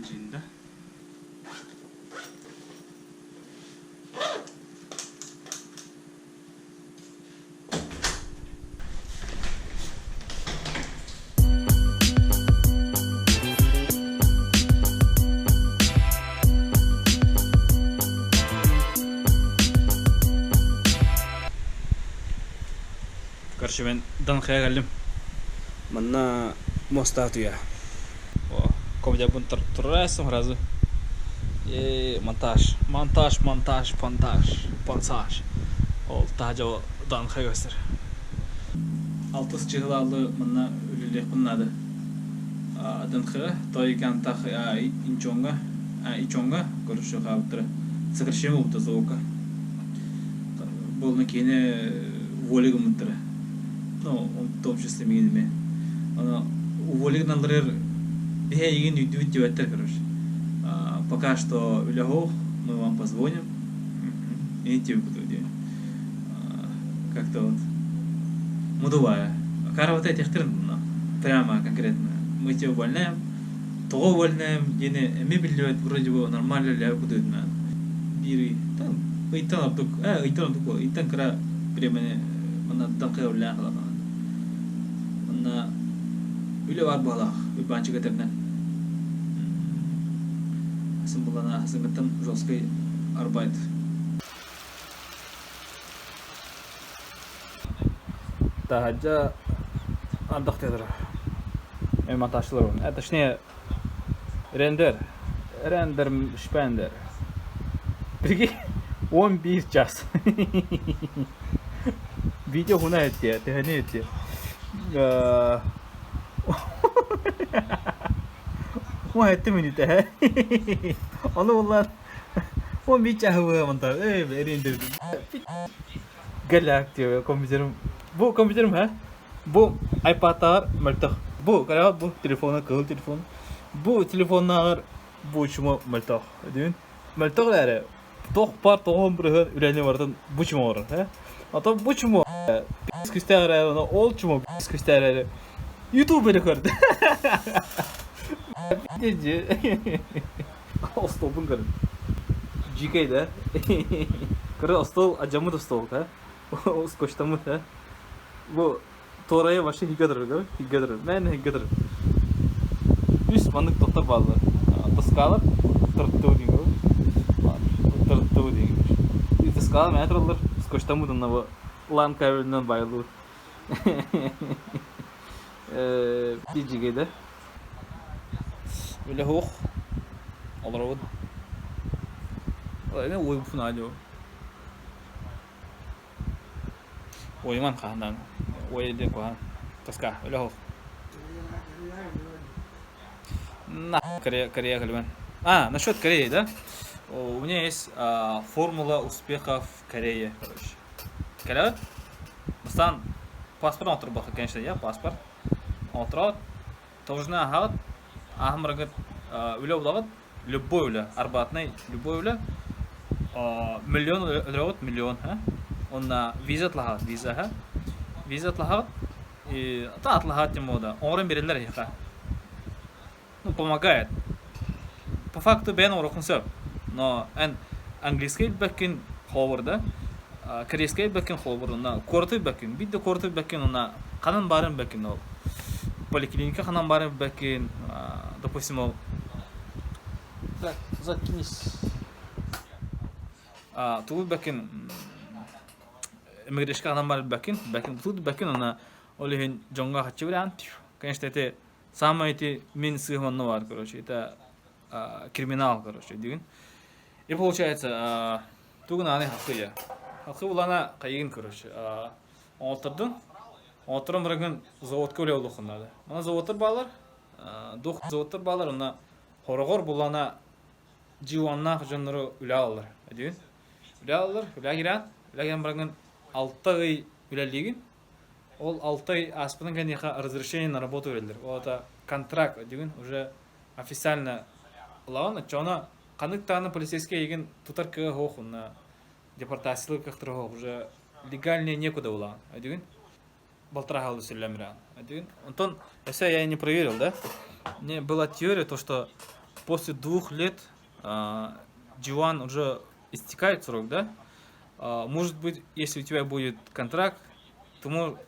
Джинда. Короче, мен Данхая кэллим. Манна муоста туя. Комедия турасың сразу. И монтаж. Монтаж, монтаж, монтаж, монтаж. Ол таһдьа Данхай көстөр. Алтыс чыһылаалы манна үлэлиэхпин наада. ДНХ, Тойкантах Инчоҥҥа, Ичоҥҥа, короче, хаалбыттара. Сокращение буолбута звука. Буолна киһини воля гыммыттара. Ну, в том числе миигин эмиэ. Аны уволи гыналларыгар биһи эйигин өйдүүбүт диэбэттэр, короче. Пока что үлэ суох, мы вам позвоним. И диэбит диэн. Как-то вот мудубая. Карабата этиэхтэрин прямо конкретно. Мы тебя увольняем. Тоҕо увольняем диэни эмиэ биллибэт, вроде бы нормально үлэ кудуйдунан. Биир ыйтан, ыйтан ордук, ыйтан ордук, ыйтан кыра времени манна данхай үлэлээн хаалан. Манна үлэ баар баалаах, Уйбаанчык этэринэн. Сымбылана, сыҥыттан жесткий арбайт. Таһырдьа ардах тыатара. Монтажчылар точнее рендер. Рендер шпендер. Прикинь, 11 час. Видео хуна эттиэ, төһөнү эттиэ. Уон эттэ мүнүүтэ Ону буллар 11 чаһы быһа монтаж. Эй, рендер. Голяк диye компьютерим. Бу компьютерим ha? Бу iPad'тааҕар мөлтөх. Бу көрөҕүт бу телефона кыһыл телефон. Бу телефоннааҕар бу чума мөлтөх. Диин. Мөлтөх эрээри туох баар тоҕуһун бырыһыан үлэни барытын бу чума оҥорор. Э? А то бу чума күстээх эрээри ол чума күстээх эрээри YouTube эрэ көрдө. Остуолбун көрүн. Дьиикэй да? Кыра остуол, алдьаммыт остуол, да? Скотчтаммыт, да? Бу туорайа вообще иһгэ турар, да? Иһгэ турар. Мээнэ иһгэ турар. Үс маннык тоттор бааллар. Тоскалар, тырыттыбы диэн Тырыттыбы диэн. Тоскалар мээнэ тураллар. Скотчтаммыт онно бу лан кабелынан байлыбыт. Дьиикэй да? Үлэ суох. Олоробун. Эмиэ уойбуппун аанньа Уойуман хаһан Уой диэн куһаҕан. Тоска, үлэ суох. На, Корея, Корея кэлимэн. А, насчет Кореи, да? У меня есть формула успеха в Корее, короче. Кэлэҕит? Бастаан паспорт оҥотторбокко, конечно, я паспорт. Оҥотороот, Должна аһаҕыт, ааһан бараҥҥыт үлэ булаҕыт, любой үлэ, арбатнай любой үлэ, миллион өлөрөҕүт, миллион, уонна виза атлаһаҕыт, виза, виза атлаһаҕыт, и атлаһаҕыт тем более, оҥорон биэрэллэр эһиэхэ. Ну, помогает. По факту бэйэн оҥоруоххун сөп, но эн английскай билбэккин холобур да, корейскай билбэккин холобур, уонна куораты билбэккин, биир да куораты билбэккин уонна ханан баарын билбэккин ол поликлиника ханан баарын билбэккин, допустим, ол так, заткнись. Тугу билбэккин, эмигрешка ханан баарын билбэккин, билбэккин, тугу билбэккин уонна ол иһин дьоҥҥо харчы бирэҕин. Конечно, это самое эти мин сыыһым онно баар, короче, это криминал, короче, дигин. И получается, тугун ааны хакы Хакы булана кайыгын, короче, оҥоттордун. Оҥотторон барагын заводка үлэ олохун надо. Мана заводтар баалар, дух заводтар баалар, онна хороҕор булана дьиуаннаах дьоннору үлэ алалар. Дигин. Үлэ алалар, үлэ киирэн, үлэ киирэн барагын 6 ый үлэлиигин. Ол 6 ый ааспытын кэнниэхэ разрешение на работу берэллэр. Ол это контракт дигин уже официально ылаҕын. Оччоҕуна ханнык даҕаны полицейский эйигин тутар кыаҕа суох уонна депортациялыыр кыахтара суох уже легальнее некуда ылаҕын. Өйдүүгүн? Балтараа хаалды сүллэмирээҕин. Өйдүүгүн? Онтон өссө я не проверил, да? Мне была теория, то, что После 2 лет G1 уже истекает срок, да? Может быть, если у тебя будет контракт, ты мог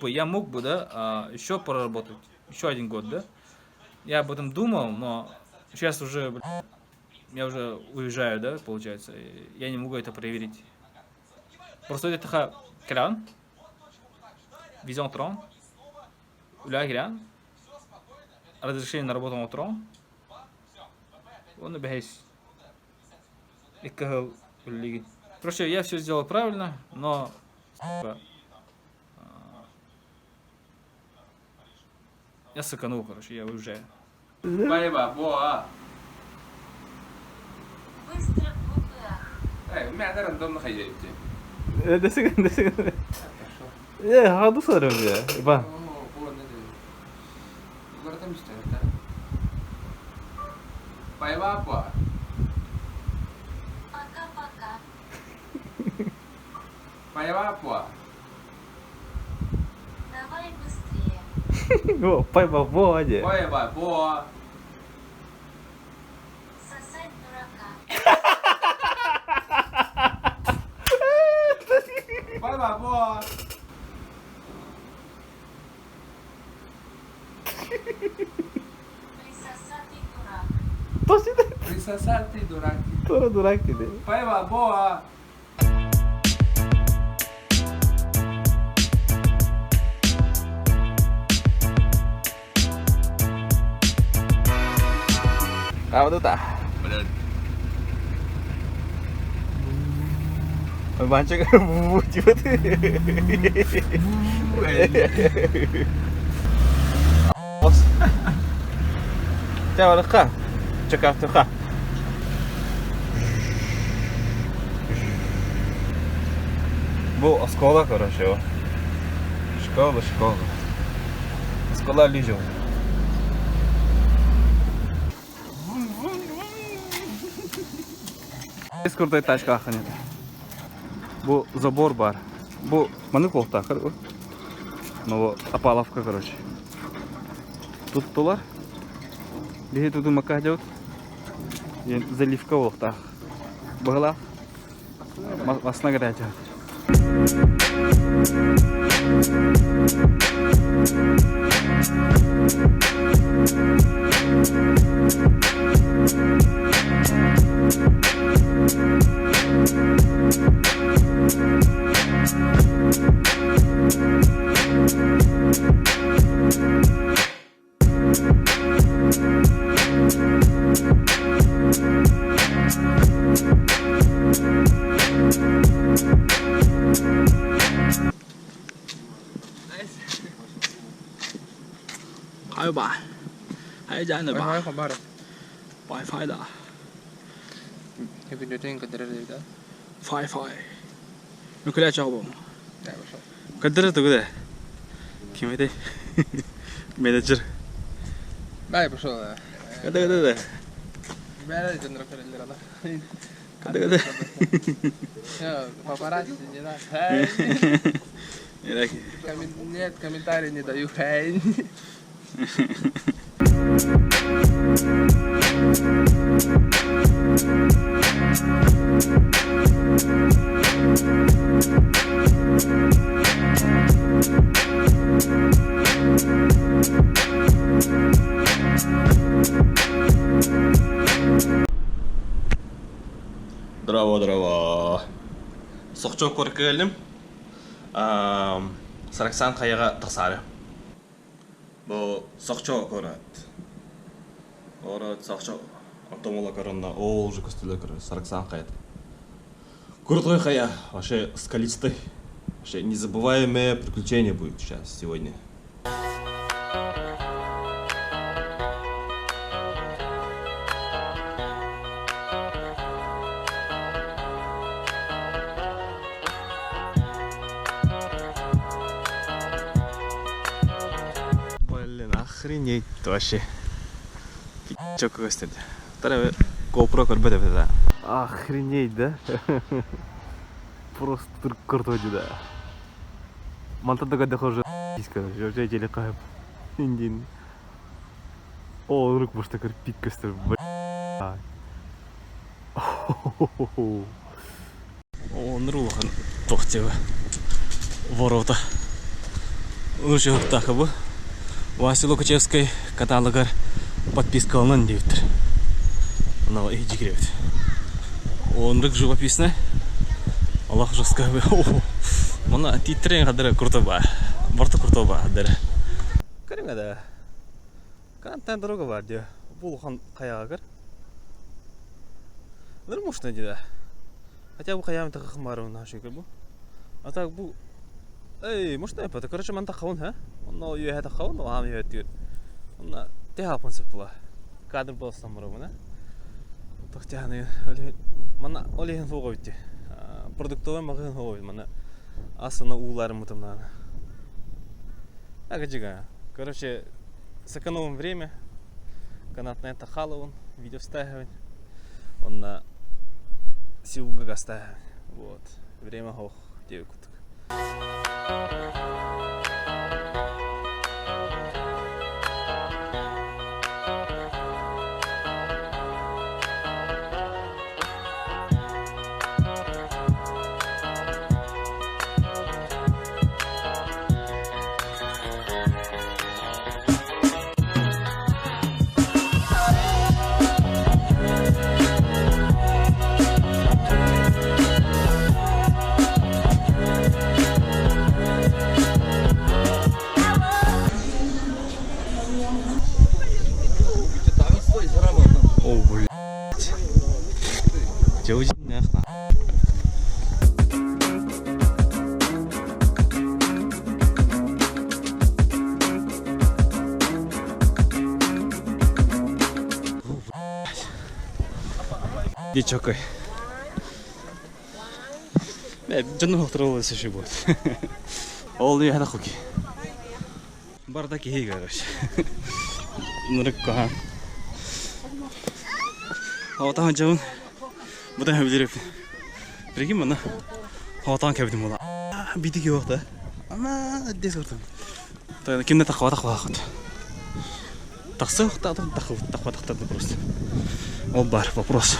бы, я мог бы, да, еще проработать, еще один год, да? Я об этом думал, но сейчас уже, бля, я уже уезжаю, да, получается, и я не могу это проверить. Просто это кран, виза трон, үлэ разрешение на работу оҥотороҕун уонна бэһис икки сыл үлэлиигин. Короче, я все сделал правильно, но сука, я сыканул, короче, я уезжаю. Спасибо, во. Быстро глупый ах. Эй, у меня рандомно ходите. Дэсигэн, Э, хаду сарым я. Ба. О, вот, это. Город Спасибо, Пока-пока. Спасибо. Давай быстрее. О, пайба боде. Спасибо, во. Сосать дурака. Спасибо, во. Присосатый дурак. Точно Присосатый дурак. Тура дурак тебе. Спасибо, во. Правда? Блядь. Банчик, типа ты. Чэ, Чакатыха. Бу оскуола, короче, Школа, школа. Оскуола лижу. Крутой тачка нет. Бу забор бар. Бу маны колта, Но опаловка, короче. Тут тулар. Биһи туту макка делают. Заливка олохтаах. Быһылаах. Масына горячая. 还有吧，还有家的吧，WiFi 的，WiFi，你快来叫我，кадыр тугу Ким этэй? Менеджер. Дай, пошел. Када када. Када када. Папарацци не надо. Нет, комментарий не даю. Здорово, здорово. Сохчо куоракка кэллим. Сараксан хайаҕа тахсаары. Бу Сохчо куорат. Куорат Сохчо. Ортомола коронна ол уже көстүлөр Сараксан хайата. Крутой хайа, вообще скалистый. Вообще незабываемое приключение будет сейчас, сегодня. Блин, охренеть вообще. Чё көстеді. Тара GoPro көрбөт это. Охренеть, да? Просто крутой, да. Мантан да уже короче, вообще телекайп. Индин. Оо, ынырык быстакыр пик көстөр, бля. Оннур улахан туох диэбэ ворота. Ынырчыһыктаах бу. Вася Лукачевскай каталогар подпискаланан диэбиттэр. Ана иһдьикирэбит. Оннук живописный. Олох жестко. Мана тииттэрин хадара круто ба. Барта круто ба хадара. Көрүҥэ да. Кантан дорога бар диye. Бу улахан хайаҕа Ныр мощно дии да. Хотя бу хайаам тахахым баар наша бу. А так бу Эй, мощно это. Короче, ман таххабын, ха? Онно үөһэ таххабын, аам үөһэ Онно тэһэ сөп була. Кадр буолсан барабын, Тохтяны манна ол иһин суоҕа битти. Продуктовый маҕаһыын суоҕа манна асына ууларым мытымнаана. Агажига. Короче, сэкономим время. Канатная тахаловын, видео ставим. Онна Сеулга ставим. Вот. Время хох диэбит курдук. О, блядь. Дьэ, Дичокой. Дьону охтороллос еще будет. Ол не хуки. Барда киһи короче. Нырыкка. Отахан жабын. Бұдан хөбүлер Прикинь, мана. Отахан кәбидим була. Бити ки да. Ама дес көрдүм. Кимне тахва тахва хат. Тахсы тахва тахва тахта просто. Ол бар вопрос.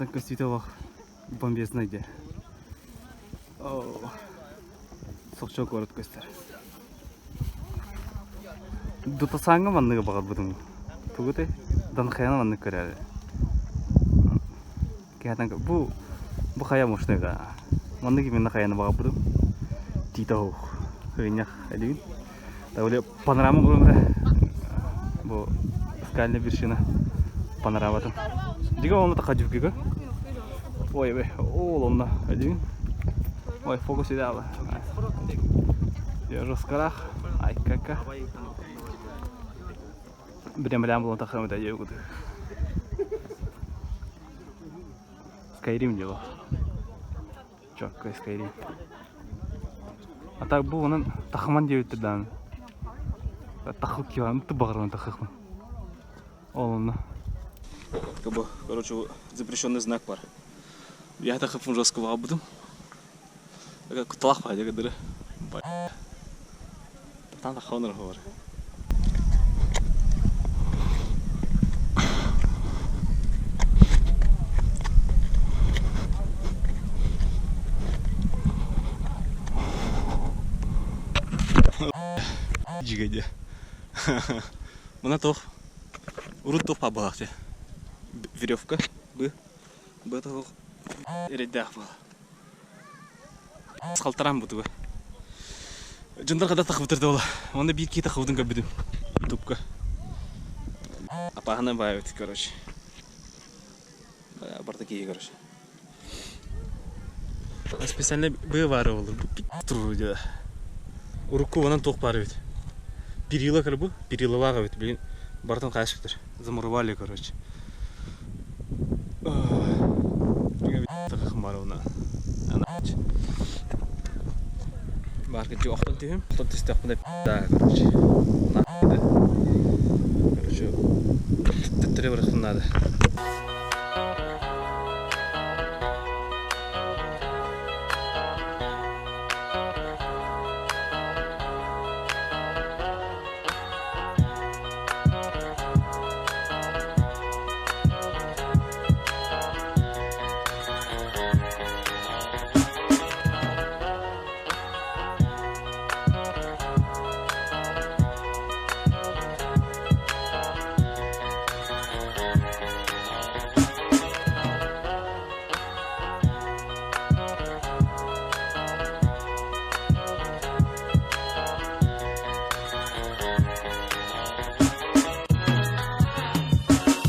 Мантан көстүүтэ олох бомбезный дии. Сокчо куорат көстөр. Дутасааҥҥа манныгы баҕарбытым. Тугутай? Данхаяны маннык көрөөрү. Киһитэн бу бу хайа мощный да. Маннык именно хайаны баҕарбытым. Тиитэ оһох. Ынньах элигин. Та панорама булумра. Бу скальная вершина панораматын. Дига онно тахха Ой, ой, ол онно элигин. Ой, фокус идеалы. Жесткарах. Ай, кака. Прям прям было тахам это я Скайрим дело. Четко Скайрим. А так бу онон тахаман диэбиттэр даҕаны. Тахыл киһи бағарбын тахыхпын. Ол онно. Как бы, короче, запрещенный знак бар. Я тахыппын жестко буду. Куталах ба дегедere. Там тахонор хор. Дьигэдэ. Мына туох урут туох баар буолаахчы. Веревка бы бы туох эрэйдээх буола. Халтараан бутуга. Дьондар хада тахыбытыр да буола. Онно биир киһи тахыбытын көрбүтүм. Ютубка. Апаһынан баайбыт, короче. Барта киһи, короче. Специально быа баара буолар. Туруу дьэ. Урукку онон туох баар эбит. Перила бу, перилалаах эбит. Билин барытын хаашыктар. Замуровали, короче. Баарга дьиэ охтон түһүм. Охтон түстэхпинэ да, короче. Короче, төттөрү барыахпын наада.